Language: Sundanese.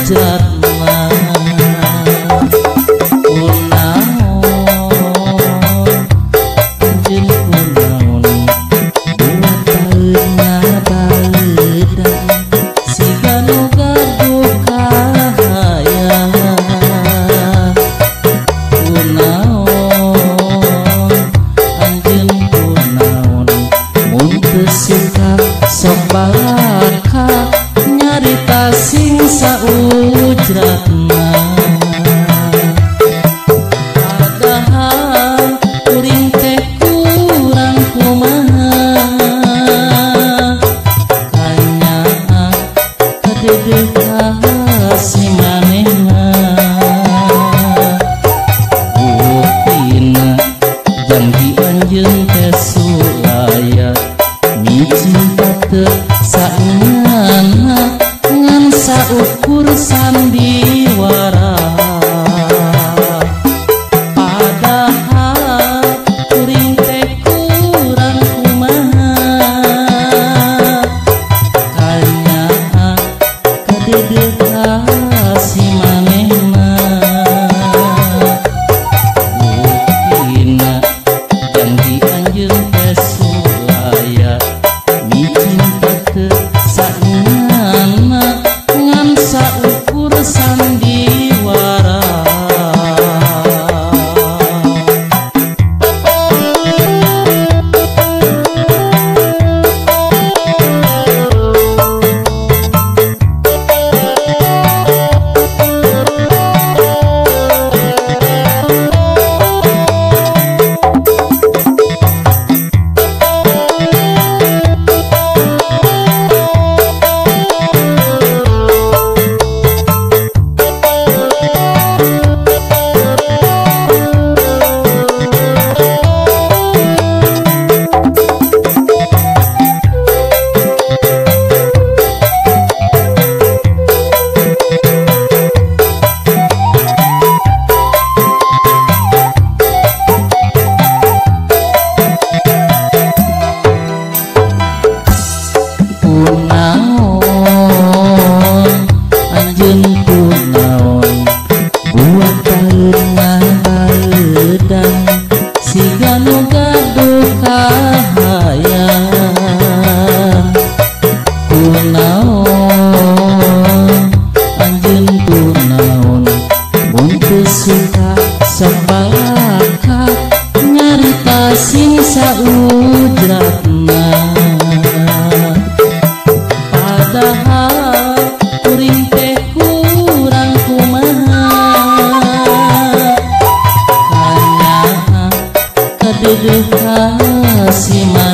saujratna. Kunaon anjeun kunaon buat taeun ngabaledan siga nu gaduh kahayang. Kunaon anjeun kunaon mun teu suka sok balaka nyarita sing saujratna. Padahal kuring teh kurang kumaha, kanyaah kadeudeuh ka si manehna. Buktina janji anjeun teh sulaya micinta teu saeungana ngan saukur sandiwara. Padahal kuring teh kurang kumaha, kanyaah kadeudeuh ka si manehna. Buktina janji anjeun teh sulaya micinta teu saeungana ngan saukur sandiwara. Kunaon anjeun kunaon buat taeun ngabaledan siga nu gaduh kahayang. Kunaon anjeun kunaon mun teu suka sok balaka nyarita sing saujratna. Padahal kuring teh kurang kumaha, kanyaah kadeudeuh ka si manehna.